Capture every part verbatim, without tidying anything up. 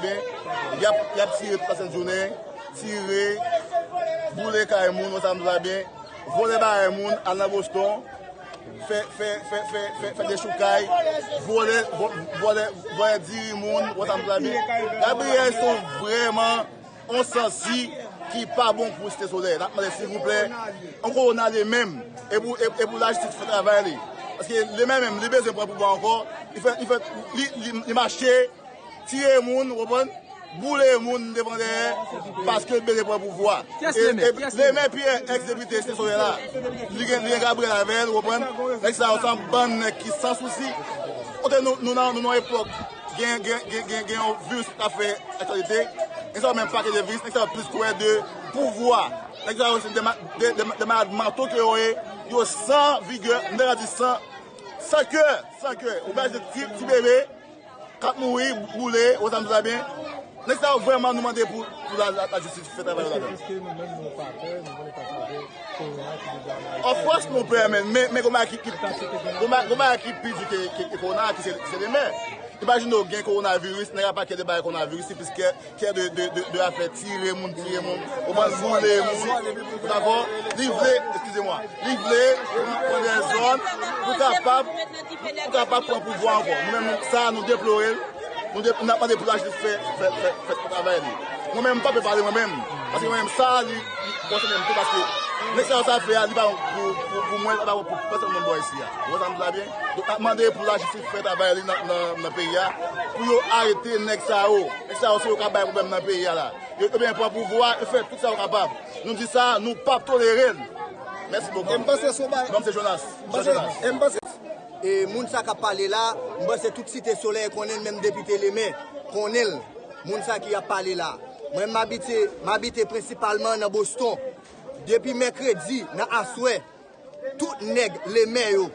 Y ap, y ap tire tout la sent jounen, tire, boule kay moun, wè sa m di w la byen, vòlè bagay moun, al nan Boston, fè, fè, fè, fè, fè, fè dechoukay, vòlè, vò-, vòlè, vòlè diri moun, wè sa m di w la byen. Gabriel se yon vrèman yon sansi ki pa bon pou Site Solèy. N ap mande silvouplè, yon kowona li menm, e pou, e, e pou lajistis fè travay li. Paske li menm, li bezwen pran pouvwa ankò, li fè, li fè, li, li, li mache, tire moun, w konprann? Boule moun devan dèyè, paske l bezwen pran pouvwa. Kiyès e, Lemè? E Kiyès Lemè? Lemè Pyè, èks depite Site Solèy la, li gen, li gen Gabriel avè l, w konprann? Nèg sa yo se yon bann nèg ki san sousi. Kote nou, nou nan, nou nan yon epòk, gen, gen, gen, gen, gen yon viris k ap fè aktyalite. Nèg sa yo menm pakèt de viris, nèg sa yo plis kwè de pouvwa. Nèg sa yo se de ma-, de, de, de malad manto ke yo ye, yo san vigè, m ta ka di san, san kè, san kè. Ou imajine ti, ti bebe, k ap mouri, boule, ou sa m di la byen. Nèg sa yo vrèman nou mande pou, pou la, la, lajistis fè travay yo ladan. Èske nou menm nou pa pè, nou menm nou pa pè kowona ki deja an Ayiti? Of course nou pè, men, men, men gon bagay ki, ki, gon bagay, gon bagay ki pi di ke, ke, ke kowona, ki se, ki se lemè. Imajine w gen kowonaviris, nèg ap pale de bagay kowonaviris, li plis kè, kè de, de, de, de afè tire moun, tire moun, ou pral boule moun, dakò? Li vle, eskize mwa, li vle pran, pran de zòn pou kapab, pou kapab pran pouvwa ankò. Nou menm, nou, sa, nou deplore l. Nou de-, n ap mande pou lajistis fè, fè, fè, fè travay li. Mwen menm, m pa pe pale mwen menm. Paske mwen menm, sa, li, li konsène m tou, paske nèg sa yo sa fè a, li pa pou, pou, pou mwen, li pa pou pèsonn moun bò isi a. Ou wè sa m di la byen? Donk, n ap mande pou lajistis fè travay li nan, nan, nan peyi a, pou yo arete nèg sa yo. Nèg sa yo, se yo k ap bay pwoblèm nan peyi a la. Yo, yo byen pran pouvwa, yo fè tout sa yo kapab. Nou di sa, nou p ap tolere l. Mèsi bokou. E m panse se yon bagay. Non, m se Jonas. M panse, Jonas. E m panse, e moun sa k ap pale la, m panse tout Site Solèy konnen l, menm depite Lemè konnen l. Moun sa ki ap pale la. Mwen, m abite, m abite prensipalman nan Boston. Depi mèkredi, nan aswè, tout nèg Lemè yo,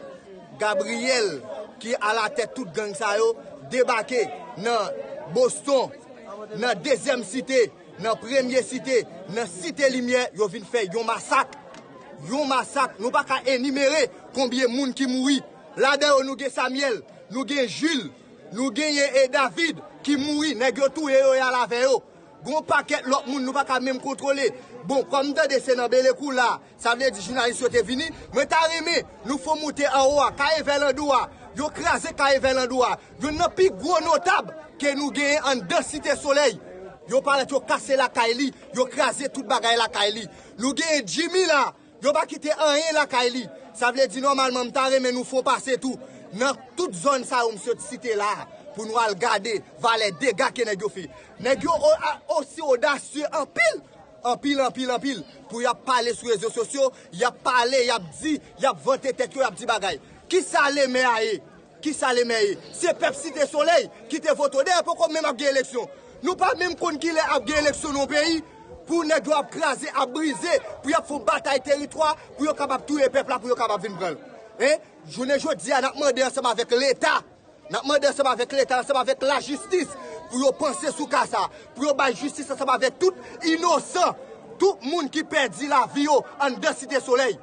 Gabriel, ki alatèt tout gang sa yo, debake nan Boston, nan Dezyèm Site, nan Premye Site, nan Site Limyè, yo vin fè yon masak. Yon masak, nou pa ka enimere konbyen moun ki mouri. Ladan yo, nou gen Samuel, nou gen Jules, nou genyen, e, David ki mouri, nèg yo touye yo, y al avè yo. Gon pakèt lòt moun nou pa ka menm kontwole. Bon, kòm m tande se nan Belekou la, sa vle di jounalis yo te vini, mwen ta renmen nou fon moute anwo a, Kaye Vèlando a, yo kraze Kaye Vèlando a. Youn nan pi gwo notab ke nou genyen anndan Site Solèy. Yo parèt yo kase lakay li, yo kraze tout bagay lakay li. Nou genyen Jimmy la, yo pa kite anyen lakay li. Sa vle di nòmalman m ta renmen nou fon pase tou nan tout zòn sa yo m sot site la a, pou nou al gade valè dega ke nèg yo fè. Nèg yo o-, a-, osi odasye anpil, anpil, anpil, anpil, pou y ap pale sou rezo sosyo, y ap pale, y ap di, y ap vante tèt yo, y ap di bagay. Kisa Lemè a ye? Kisa Lemè ye? Se pèp Site Solèy ki te vote w. Dayè, poko menm ap gen eleksyon. Nou pa menm konn kilè ap gen eleksyon nan yon peyi pou nèg yo ap kraze, ap brize, pou y ap fè yon batay teritwa, pou yo kapab touye pèp la, pou yo kapab vin pran l. Hein? Jounen jodi a, n ap mande ansanm avèk Leta, n ap mande ansanm avèk Leta, ansanm avèk lajistis, pou yo panse sou ka sa, pou yo bay jistis ansanm avèk tout inosan, tout moun ki pèdi lavi yo anndan Site Solèy.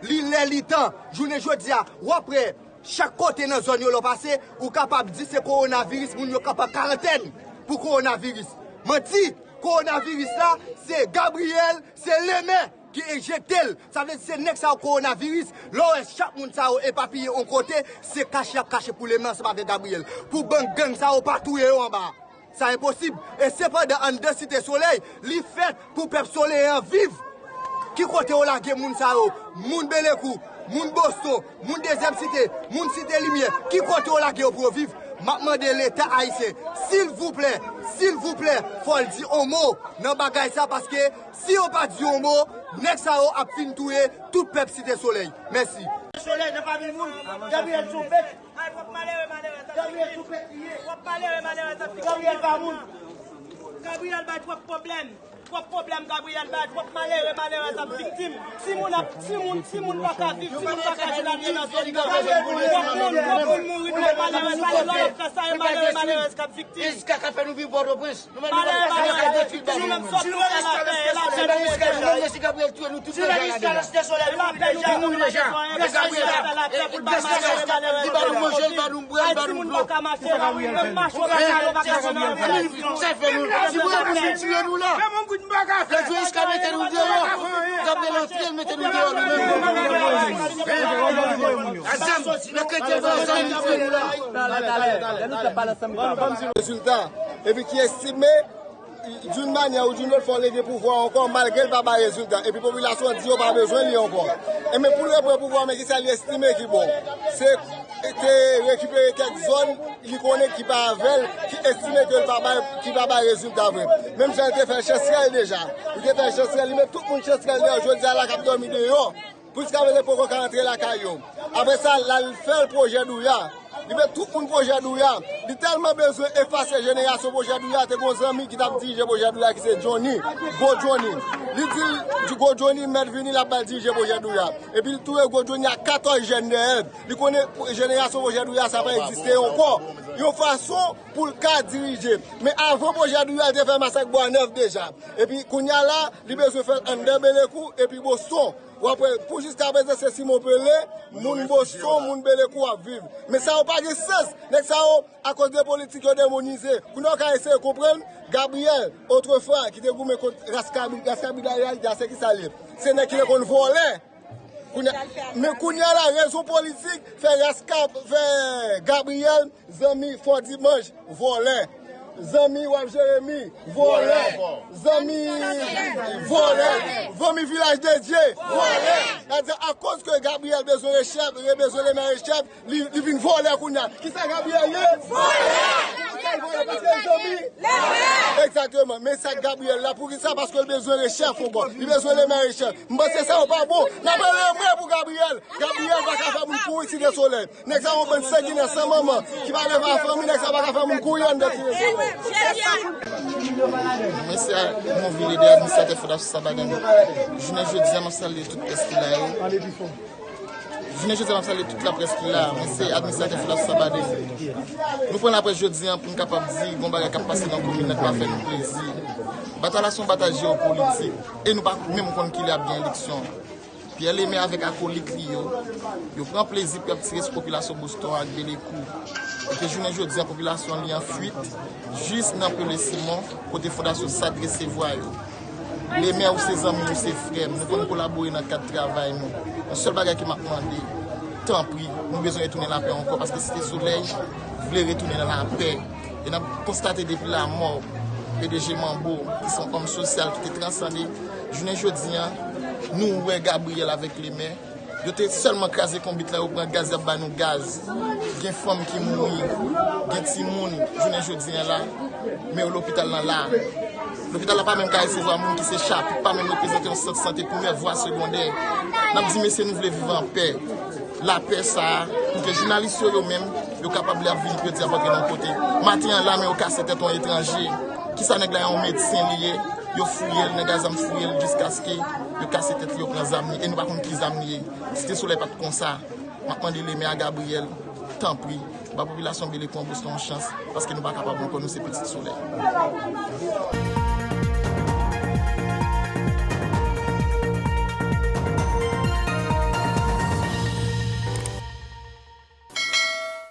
Li lè, li tan. Jounen jodi a, w ap wè, chak kote nan zòn yo lè w pase, ou kapab di se kowonaviris, moun yo kapab karantèn pou kowonaviris. Manti, kowonaviris la, se Gabriel, se Lemè ki enjekte l. Sa vle di se nèg sa yo kowonaviris. Lè w wè chak moun sa yo epapiye yon kote, se kache y ap kache pou Lemè ansanm avèk Gabriel. Pou bann gang sa yo pa touye yo anba a. Sa enposib. E sepandan, anndan Site Solèy, li fèt pou pèp soleyen an viv. Ki kote yo lage moun sa yo? Moun Belekou, moun Boston, moun Dezyèm Site, moun Site Limyè, ki kote yo lage yo pou yo viv? M ap mande Leta ayisyen, silvouplè, silvouplè, fò l di on mo nan bagay sa, paske si yo pa di on mo, nèg sa yo ap fin touye tout pèp Site Solèy. Mèsi. Solèy nan fanmi moun, Gabriel se yon bèt. Ay, twòp malere, malere, sa Gabriel se yon bèt li ye. Twòp malere, malere, sa Gabriel pa moun. Gabriel bay twòp pwoblèm. Twòp pwoblèm Gabriel bay, twòp malere, malerèz ap viktim. Timoun ap, timoun, timoun pa ka viv, timoun pa ka jwenn alimentasyonal. Twòp moun, twòp moun mouri, twòp malerèz, malerèz, malere, malerèz k ap viktim. Jiska ka fè nou viv Pòtoprens. Nou menm nou pa ka fè nou viv Pòtoprens. Nou menm sòt pou fè lapè, lapè nou bezwen. Menm si Gabriel touye nou tout deja la deja. Lapè nou bezwen, nou pa ka fè lapè pou l pa malere, malerèz. Li ba nou manje, li ba nou bwè, li ba nou dlo. Timoun pa ka mache, menm mache w pa ka, w pa ka jwenn anyen. Sa fè nou, si nou gen pou nou tire nou la. Lè Joyce ka mete nou deyò, Gabriel antre, l mete nou deyò nou menm. Azam, lè kretyen vre, sa li tire nou la. Rezilta, epi ki estime d'une manière ou d'une autre, fò l leve pouvwa ankò, malgre l pa bay rezilta. Epi popilasyon an di yo pa bezwen li ankò. E men pou l reprann pouvwa, men kisa li estime ki bon? Se te rekipere kèk zòn li konnen ki pa avè l, ki estime ke l pa bay, ki pa bay rezilta vre. Menm jan l te fè Chestrel deja. Li te fè Chestrel, li met tout moun Chestrel deyò, jodi a la k ap dòmi deyò. Jiska prezan poko ka rantre lakay yo. Apre sa, l al fè l pwojè Douya. Li met tout moun pwojè Douya. Li tèlman bezwen efase jenerasyon pwojè Douya, te gon zanmi ki t ap dirije pwojè Douya ki se Johnny, Gwo Johnny. Li di l, Gwo Johnny mèt vini, l ap ba l dirije pwojè Douya. Epi l touye Gwo Johnny ak katòz jèn dèyè l. Li konnen jenerasyon pwojè Douya sa pa egziste ankò. Yon fason pou l ka dirije. Men avan pwojè Douya, l te fè masak Bwa Nèf deja. Epi kounye a la, li bezwen fè l anndan Belekou epi Boston. W ap wè, pou jiska prezan, se Simon Pele, moun Boston, moun Belekou ap viv. Men sa yo pa gen sans. Nèg sa yo, akoz de politik yo demonize. Kounye a w ka eseye konprann, Gabriel, otrefwa, ki te goumen kont ras kabri, ras kabri de la reyalite a, se ki sa l ye? Se nèg ki te konn vòlè. Kounye a, men kounye a la, rezon politik fè ras kab, fè Gabriel, zanmi Fò Dimanch, vòlè. Zanmi Waf Jeremi, vòlè. Zanmi, vòlè. Zanmi Vilaj de Dye, vòlè. Sa di, akoz ke Gabriel bezwen rechèf, bezwen lemè rechèf, li, li vin vòlè kounye a. Kisa Gabriel ye? Vòlè. Kisa l vòlè? Paske l zanmi. Egzakteman. Men sa Gabriel la, poukisa? Paske l bezwen rechèf ankò. Li bezwen lemè rechèf. M panse sa yo pa bon. N ap rele mwen pou Gabriel. Gabriel pa ka fè moun kouri Site Solèy. Nèg sa yo bann sanginè san manman ki pa leve a fanmi, nèg sa pa ka fè moun kouri anndan Site Solèy. Mwen se Monvil Ede, administratè Fondasyon Sabaden. Jounen jodi a, m ap salye tout près ki la yo. Jounen jodi a, m ap salye tout laprès ki la. Mwen se administratè Fondasyon Sabaden. Nou pran laprès jodi a pou n kapab di gon bagay k ap pase nan komin nan k pa fè nou plezi. Batay la se yon batay jewopolitik e nou pa menm konn kilè ap gen eleksyon. Pyè Lemè avèk akolit li yo, yo pran plezi pou y ap tire sou popilasyon Boston ak Belekou. E ke jounen jodi a, popilasyon li an fuit jis nan Pele Simon, kote Fondasyon Sad resevwa yo. Lemè, ou se zanmi m, ou se frè m. Nou konn kolabore nan kad travay nou. Yon sèl bagay ke m ap mande, tanpri, nou bezwen retounen lapè ankò, paske Site Solèy vle retounen nan lapè. E n ap konstate depi lanmò P D G Manbo, ki se yon òm sosyal ki te transande, jounen jodi a, nou wè Gabriel avèk Lemè, yo te sèlman kraze konbit la, yo pran gaz, y ap ba nou gaz. Gen fanm ki mouri, gen timoun, jounen jodi a la, men yo lopital lan la. Lopital la pa menm ka resevwa moun ki se chapit, pa menm reprezante yon sant sante primè, vwa segondè. N ap di, mesye, nou vle viv an pè. Lapè sa a, pou ke jounalis yo, yo menm, yo kapab lè y ap vini pou yo di y ap antre nan yon kote. Maten an la, men yo kase tèt yon etranje. Kisa nèg la, yon medsen li ye? Yo fouye l, nèg a zam fouye l jiskaske yo kase tèt li, yo pran zam li. E nou pa konn ki zam li ye. Site Solèy pa t konsa. M ap mande Lemè a Gabriel, tanpri, ba popilasyon Belekou an Boston yon chans, paske nou pa kapab ankò, nou se Pitit Solèy.